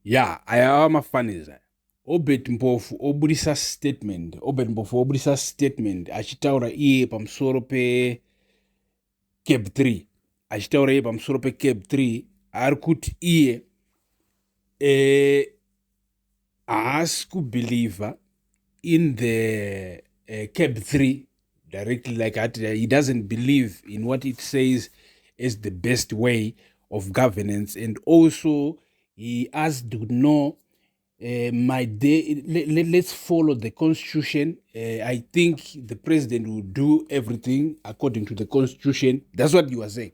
Ya, aya ava mafunnies aya. Obert Mpofu obudisa statement. Obert Mpofu obudisa statement achitaura iye pamusoro pe CAB 3, achitaura iye pamusoro peCAB 3. Ari kuti iye haasi kubelieva in the CAB 3 directly, like ati he doesn't believe in what it says as the best way of governance, and also he asked to know my day, let's follow the constitution. I think the president will do everything according to the constitution. That's what you are saying,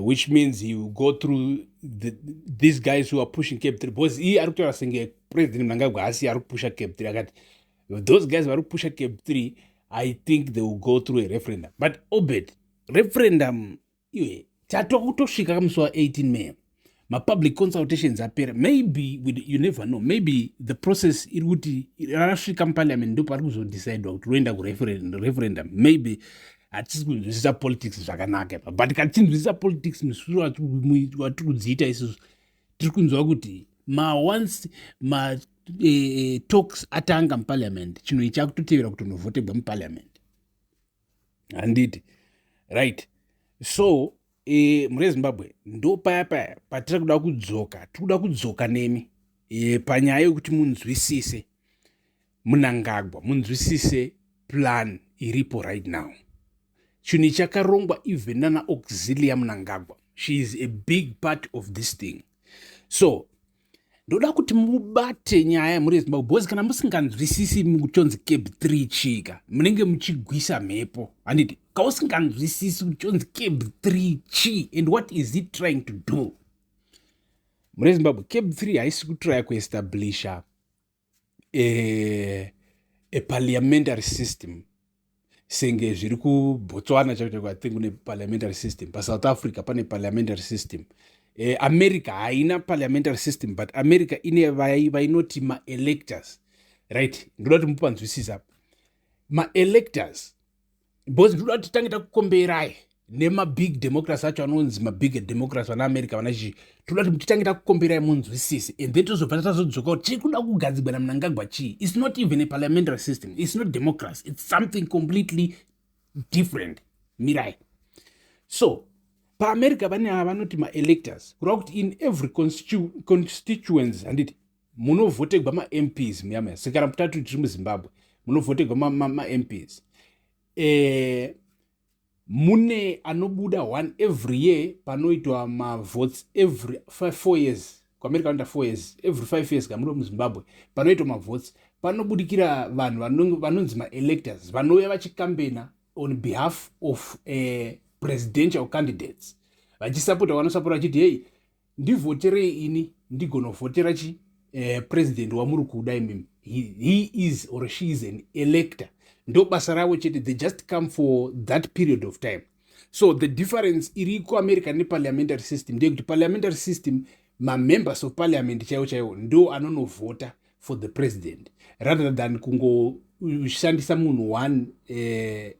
which means he will go through these guys who are pushing CAB 3, because iye ari kutaura senge President Mnangagwa asi ari kupusha CAB 3. Akati those guys vari kupusha CAB 3, I think they will go through a referendum. But Obed, referendum iwe tatokutosvika kamusi wa18 May, mapublic consultations apera. Maybe you never know, maybe the process iri kuti rasvika muparliament, ndo pari kuzodecidwa kuti roenda kureferendum. Maybe hatisi kunzwisisa politics zvakanaka ipa, but kana tichinzwisisa politics musuro watiri kudziita isusu, tiri kunzwa kuti maonce matalks atanga muparliament, chinhu ichi chakutotevera kuti unovhotegwa muparliament, handiti? Right, so mhuri yeZimbabwe, ndo paya paya patiri kuda kudzoka, tiri kuda kudzoka nemi panyaya yekuti munzwisise Munangagwa, munzwisise plan iripo right now. Chinhu chakarongwa even nana Auxilia Munangagwa, she is a big part of this thing. So ndoda kuti mubate nyaya yemhuri yeZimbabwe, because kana musinganzwisisi kuchonzi CAB 3 chika, munenge muchigwisa mhepo, handiti? Kausinganzwisisi kuchonzi CAB 3 chi and what is it trying to do, mhuri yeZimbabwe, CAB 3 haisi kutrya kuestablisha a parliamentary system senge zviri kuBotswana chaiko. I think kune parliamentary system paSouth Africa, pane parliamentary system. America haina parliamentary system, but America ine vainoti maelectors, right? Ndoda kuti mupanzwisisa maelectors, because ndoda kuti tange takukomberai nemabig democracy acho anonzi mabig democracy, vana America, vana chii. Toda kuti titange takukomberai munzwisise, and then tozobva tazodzoka kuti chiri kuda kugadzigwa naMunangagwa chii. It's not even a parliamentary system, it's not democracy, it's something completely different. Mirai. So paAmerica vane ava vanoti maelectors, kureva kuti in every constituency, handiti, munovhotegwa maMPs muyamaya. Sekana mutatu tiri muZimbabwe, munovhotegwa maMPs. Mune anobuda one every year panoitwa mavotes every 4 years. KuAmerica vanoita 4 years, every 5 years. Kamuno muZimbabwe panoitwa mavotes, panobudikira vanhu vanonzi maelectors, vanouya vachikambena on behalf of presidential candidates, vachisapota vanosapota, vachiti, "Hei, ndivhoterei ini ndigonovhotera chi president wamuri kuda imimi." He is or she is an elector. Ndo basa ravo chete. They just come for that period of time. So the difference iri kuAmerica neparliamentary system ndeyekuti parliamentary system, mamembers of parliament chaivo chaivo ndo anonovhota for the president, rather than kungoshandisa munhu one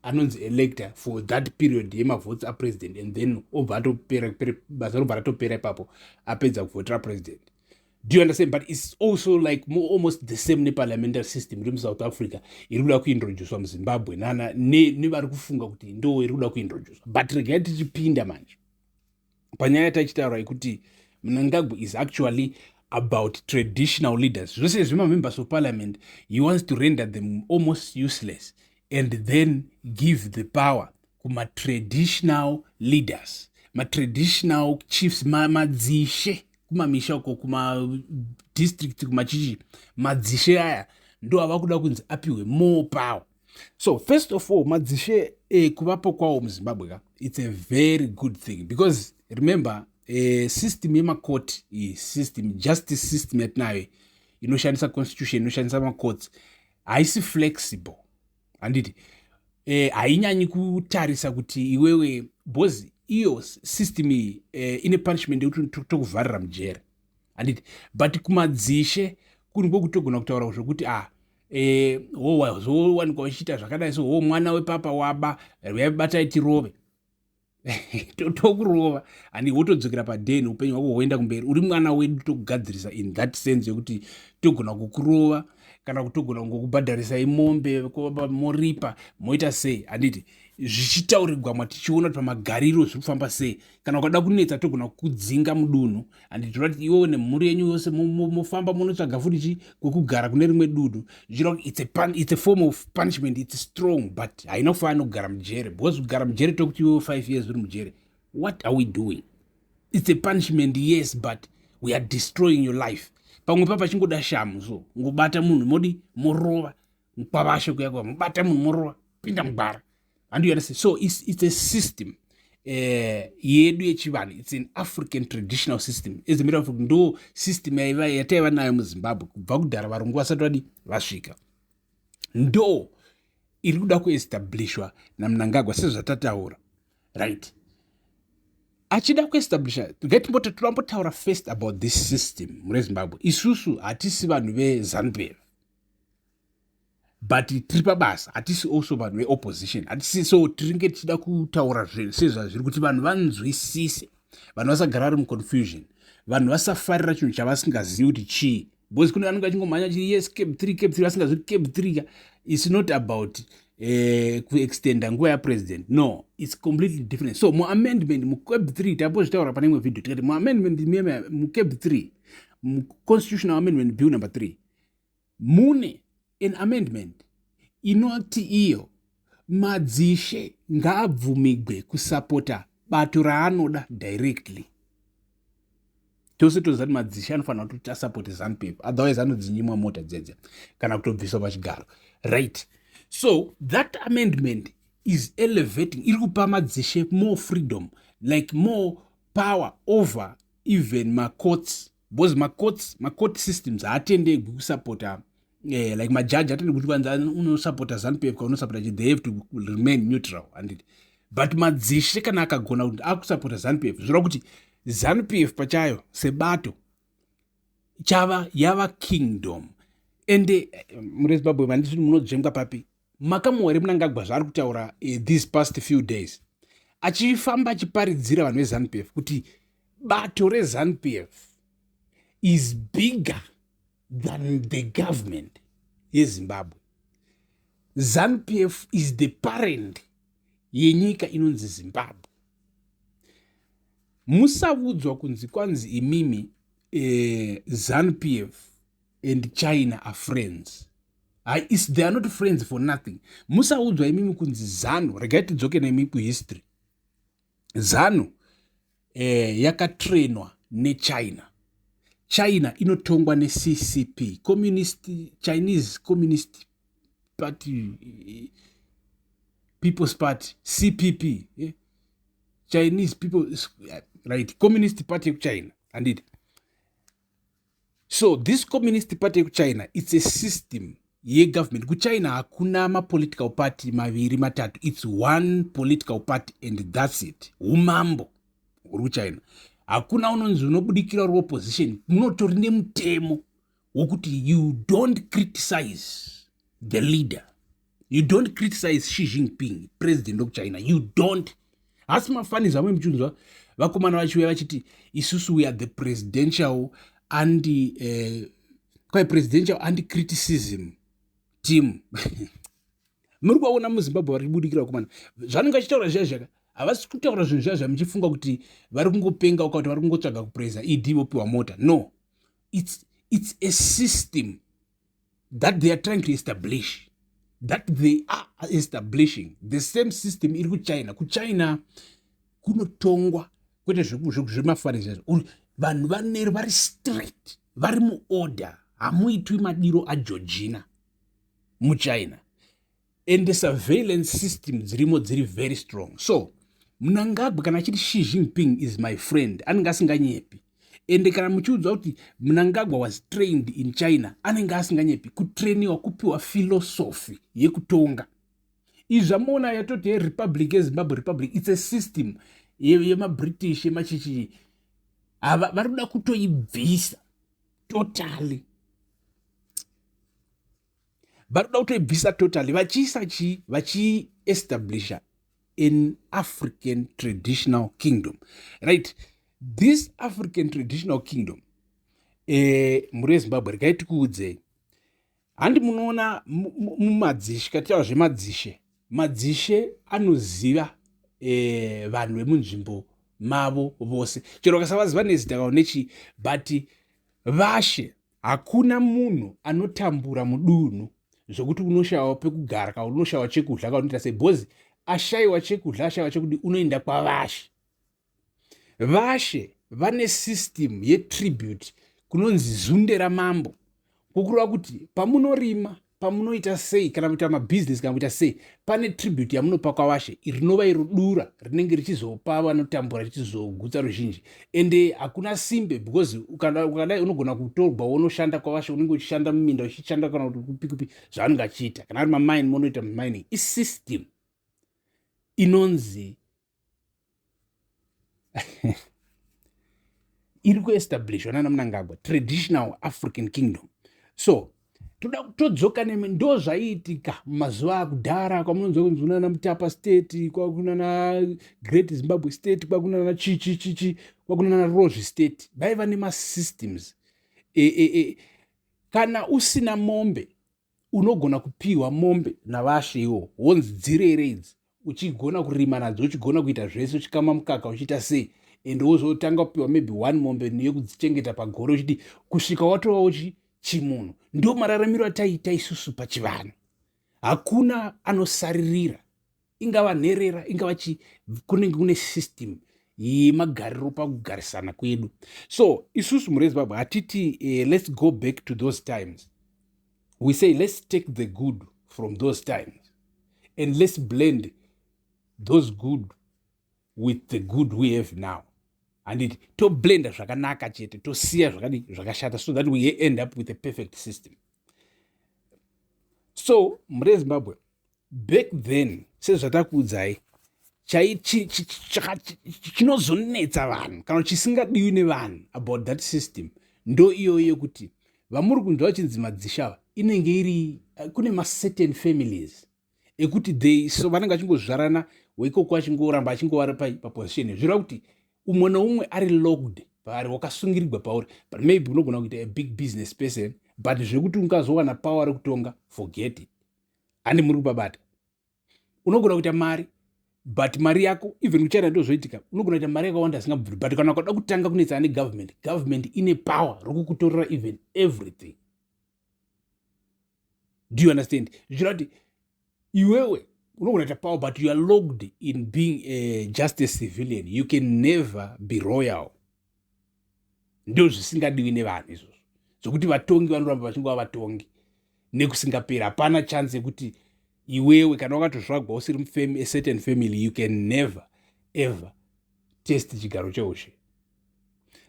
anonzi elector for that period yemavotes apresident, and then obva atopera, basa robva ratopera ipapo apedza kuvhotera president. Do you understand? But it's also like more, almost the same neparliamentary system iri muSouth Africa iri kuda kuintroducwa muZimbabwe nana nevari kufunga kuti ndo iri kuda kuintroducwa. But regai tichipinda manje panyaya yatachitaura yekuti Mnangagwa is actually about traditional leaders. Zvose zvemamembers of parliament, he wants to render them almost useless and then give the power kumatraditional leaders, matraditional chiefs, madzishe kumamisha uko, kumadistrict, kumachichi. Madzishe aya ndo ava kuda kunzi apiwe more power. So first of all, madzishe kuvapo kwawo muZimbabwe ka, it's a very good thing, because remember, system yemakoti, system, justice system yatinayo inoshandisa constitution, inoshandisa macourts, haisi flexible, handiti? Hainyanyi kutarisa kuti iwewe, because iyo system iyi ine punishment yekuti tokuvharira mujere, handiti? But kumadzishe kuri kwekutogona kutaura zvokuti ah, zowanikwa uchiita zvakadai, so ho, mwana wepapa waba, yabatai tirove. Tokurova handi, wotodzokera padheni, upenyu hwako hwoenda kumberi. Uri mwana wedu, tokugadzirisa in that sense yekuti togona kukurova kana kutogona kungokubhadharisai mombe, moripa, moita sei, handiti? Zvichitaurirwa matichiona kuti pamagariro zviri kufamba sei. Kana ukada kunetsa, togona kudzinga mudunhu, handiti? Toda kuti iwewe nemhuri yenyu yose mofamba munotsvaga futi chi kwekugara kune rimwe dunhu, zvichireva kuti it's a form of punishment. It's strong, but haina kufanana nokugara mujere, because kugara mujere, tokuti iwewe 5 years uri mujere, what are we doing? It's a punishment, yes, but we are destroying your life. Pamwe pa pachingoda shamu, so ngobata munhu, modi morova mukwavashe kuya kuya, mobata munhu, morova, pinda mugwara, handiyonese. So it's a system yedu yechivanhu. It's an African traditional system. As a matter of fact, ndo system yataiva nayo muZimbabwe kubva kudhara, varungu vasati vadi vasvika. Ndo iri kuda kuestablishwa naMnangagwa sezvatataura, right? Achida kuestablisha, ngatimboti first about this system. MureZimbabwe, isusu hatisi vanhu veZANU PF, but tiri pabasa. Hatisi also vanhu veopposition, hatisi. So tiringe tichida kutaura sezvazviri kuti vanhu vanzwisise, vanhu vasagara vari muconfusion, vanhu vasafarira chinhu chavasingazivi kuti chii, because kune vanenge vachingomhanya chii, yes, CAB 3, CAB 3, vasingazivi kuti CAB 3 is not about kuextenda nguva yapresident. No, it's completely different. So muamendment muCAB 3, tambozvitaura pane imwe video, tikati muamendment muCAB 3, muConstitutional Amendment Bill number 3, mune an amendment inoti iyo madzishe ngaabvumigwe kusapota bato raanoda directly. Tose toziva kuti madzishe anofanira kuti asapote ZANU PF, otherwise anodzinyimwa mota dzedze kana kutobviswa pachigaro, right? So that amendment is elevating, iri kupa madzishe more freedom, like more power over even macourts, because macourts, macourt systems haatendegwi kusapota, like majaji atendegwi kuti kwanzi unosapota ZANU PF ka unosapota, they have to remain neutral, handiti? But madzishe kana akagona kuti akusapota ZANU PF, zvoreva kuti ZANU PF pachayo sebato chava yava kingdom. Ende mureZimbabwe, vanditi munodzvengwa papi? Makamuwa here Mnangagwa zvaari kutaura these past few days, achifamba achiparidzira vanhu veZANU PF kuti bato reZANU PF is bigger than the government yeZimbabwe? ZANU PF is the parent yenyika inonzi Zimbabwe. Musaudzwa kunzi kwanzi imimi ZANU PF and China are friends. Hai, they are not friends for nothing. Musaudzwa imimi kunzi ZANU, regai tidzoke nemi kuhistory. ZANU yakatrainwa neChina. China inotongwa neCCP, Communist, Chinese Communist Party, People's Party, CPP, eh? Chinese People, right, Communist Party yekuChina, handiti? So this Communist Party yekuChina, it's a system yegovernment. KuChina hakuna mapolitical party maviri, matatu. It's one political party and that's it. Umambo huri kuChina, hakuna unonzi unobudikira uri opposition. Munotori nemutemo wokuti you don't criticize the leader, you don't criticize Xi Jinping, president wekuChina, you don't. Hasi mafanizi amwe muchinzwa vakomana vachiuya vachiti isusu we are the presidential anti kwai presidential anti criticism team. Muri kuvaona muZimbabwe vari kubudikira vakomana zvanenge vachitaura zviya zvaka, havasi kutaura zvinhu zviya zvamuchifunga kuti vari kungopenga, uka kuti vari kungotsvaga kupreza ED vopiwa mota. No, it's a system that they are trying to establish, that they are establishing, the same system iri kuChina. KuChina kunotongwa kwete zvemafari zvazvo. Vanhu vaneri vari straight, vari muorder. Hamuitwi madiro aGeorgina muChina, and the surveillance system dzirimo dziri very strong. So Mnangagwa kana achiti Xi Jinping is my friend, anenge asinganyepi. Ende kana muchiudzwa kuti Mnangagwa was trained in China, anenge asinganyepi. Kutrainiwa, kupiwa philosophy yekutonga. Izvi zvamuona yatoti yeRepublic yeZimbabwe, republic, it's a system yemaBritish, yemachichi. Ava vari kuda kutoibvisa totally, vari kuda kutoibvisa totally, vachiisa chii? Vachiestablisha An African traditional kingdom, right? This African traditional kingdom, mhuri yeZimbabwe, regai tikuudzei. Handi munoona mumadzishe, katitaura zvemadzishe, madzishe anoziva vanhu vemunzvimbo mavo vose, chero vakasavaziva nezita kana nechii, but vashe, hakuna munhu anotambura mudunhu zvokuti unoshayiwa pekugara kana unoshayiwa chekudya kana unoita sei, because ashayiwa chekudya, ashayiwa chekudi, unoenda kwavashe. Vashe vane system yetribute kunonzi zunde ramambo, kukureva kuti pamunorima, pamunoita sei, kana kuita mabhizinesi, kana kuita sei, pane tribute yamunopa kwavashe, rinova iro dura rinenge richizopa vanotambura, richizogutsa ruzhinji. Ende hakuna simbe, because ukadai unogona kutorwa wonoshanda kwavashe, unenge uchishanda muminda, uchishanda kana kuti kupi kupi zvavanenge achiita, kana ari mamine, munoita mining. Isystem inonzi iri kuestablishwa nana Munangagwa, traditional African kingdom. So toda kutodzoka nemi, ndo zvaiitika mumazuva akudhara, kwamunonzwa kunzi kunana Mutapa State, kwakunana Great Zimbabwe State, kwakunana chichi chichi, kwakunana Rozvi State. Vaiva nemasystems. Kana usina mombe, unogona kupiwa mombe navashe iwo, wonzi dzirere idzi, uchigona kurima nadzo, uchigona kuita zvese, uchikama mukaka, uchiita sei, and wozotanga kupiwa maybe one mombe yekudzichengeta pagore, uchiti kusvika watovawo chimunhu. Ndo mararamiro ataiita isusu pachivanhu. Hakuna anosaririra, ingava nherera, ingava chi, kunenge kune system yemagariro pakugarisana kwedu. So isusu mhuri yeZimbabwe hatiti let's go back to those times. We say let's take the good from those times and let's blend those good with the good we have now, handiti? Toblenda zvakanaka chete, tosiya zvakadi zvakashata, so that we end up with a perfect system. So mhuri yeZimbabwe, back then, sezvatakuudzai, chinozonetsa vanhu kana chisingadiwi nevanhu about that system ndo iyoyo yekuti vamuri kunzwa vachinzi madzishava, inenge iri kune macertain families ekuti they, so vanenge vachingozvarana weikoko, achingoramba achingova paposition. Zvireva kuti umwe neumwe ari locked paari, wakasungirirwa pauri. But maybe unogona kuita a big business person, but zvekuti ungazowana power rekutonga, forget it. Handi muri kupabata? Unogona kuita mari, but mari yako, even kuChina ndo zvoitika, unogona kuita mari yakawanda asingabvuri, but kana ukada kutanga kunetsana negovernment, government ine power rokukutorera even everything. Do you understand? Zvichireva kuti iwewe unogona kuita power, but you are locked in being just a civilian. You can never be royal. Ndo zvisingadiwi nevanhu izvozvo, zvokuti vatongi vanoramba vachingova vatongi nekusingaperi. Hapana chance yekuti iwewe, kana wakatozvagwa usiri a certain family, you can never ever test chigaro cheushe.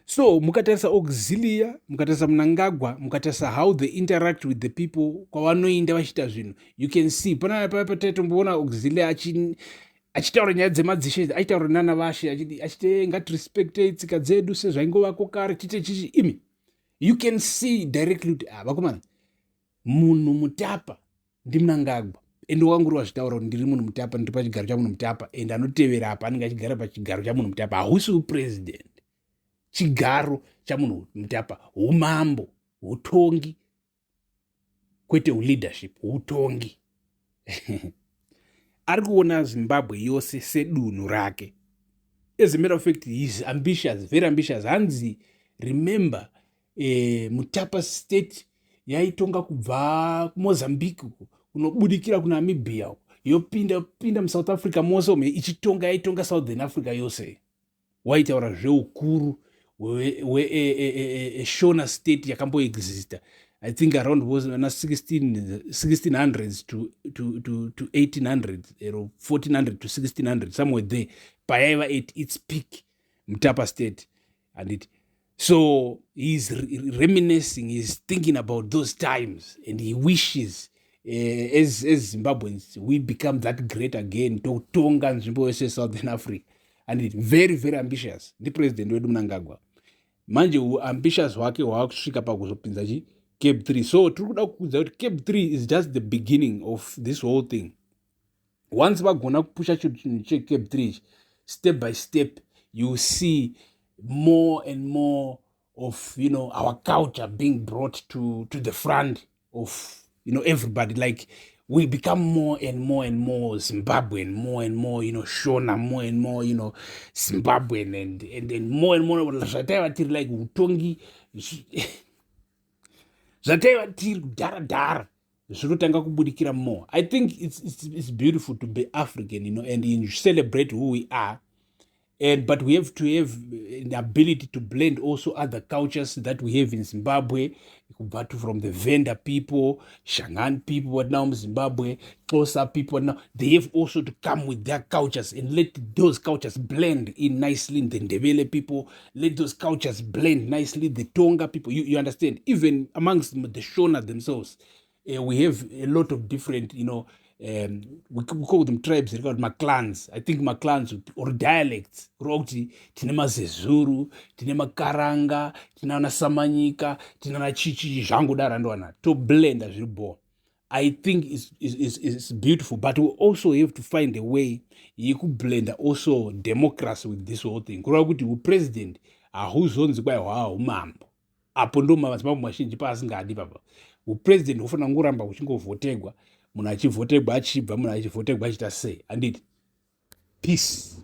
So mukatarisa Auxilia, mukatarisa Munangagwa, mukatarisa how they interact with the people kwavanoinda vachiita zvinhu, you can see pana pataitomboona Auxilia achitaura nyaya dzemadzishe, achitaura nana vashe, achiti ngatirespectei tsika dzedu sezvaingovako kare, tiite chichi. Imi, you can see directly kuti, ah, vakomana, munhu Mutapa ndiMunangagwa. Ende wanguri wazvitaura kuti ndiri munhu Mutapa, ndiri pachigaro chamunhu Mutapa, and anotevera apa anenge achigara pachigaro chamunhu Mutapa. Hausi upresident, chigaro chamunhu Mutapa, umambo, utongi, kwete uleadership, utongi. Ari kuona Zimbabwe yose sedunhu rake. As a matter of fact, he is ambitious, very ambitious. Hanzi, remember, Mutapa State yaitonga kubva kuMozambique kunobudikira kuNamibia, yopinda pinda muSouth Africa mose ume ichitonga, yaitonga Southern Africa yose. Waitaura zveukuru hweShona State yakamboexista, I think around na 1600s to 1800 or 1400 to 1600, somewhere there, payaiva at its peak, Mutapa State, handiti? So he's reminiscing, he's thinking about those times, and he wishes as Zimbabweans we become that great again, totonga nzvimbo yose Southern Africa. And it very, very ambitious. Ndipresident wedu Munangagwa manje. Uambitious hwake hwaakusvika pakuzopinza chi CAB 3. So tiri kuda kukuudza kuti CAB 3 is just the beginning of this whole thing. Once vagona kupusha chinhu cheCAB 3 ichi, step by step you see more and more of our culture being brought to the front of everybody. Like, we become more and more and more Zimbabwean, more and more Shona, more and more Zimbabwean, and more and more zvataiva tiri, like utongi zvataiva tiri kudhara dhara zvinotanga kubudikira more. I think it's beautiful to be African and celebrate who we are, and but we have to have an ability to blend also other cultures that we have in Zimbabwe, kubva from the Venda people, Shangan people, what now, Zimbabwe, Xhosa people. Now they have also to come with their cultures and let those cultures blend in nicely. The Ndebele people, let those cultures blend nicely. The Tonga people, you understand? Even amongst the Shona themselves, we have a lot of different, we call them tribes, maclans, I think, maclans or dialects, kureva kuti tine maZezuru, tine maKaranga, tine ana Samanyika, tine ana chichi zvangodaro andowana toblenda zviri bo. I think is beautiful, but we also have to find a way yekublenda also democracy with this whole thing, kureva kuti upresident hahuzonzi kwai hwava umambo. Apo ndo maZimbabwe mazhinji paasingadi papa. Upresident hufanira kungoramba huchingovhotegwa, munhu achivhotegwa achibva, munhu achivhotegwa achiita sei, handiti? Peace.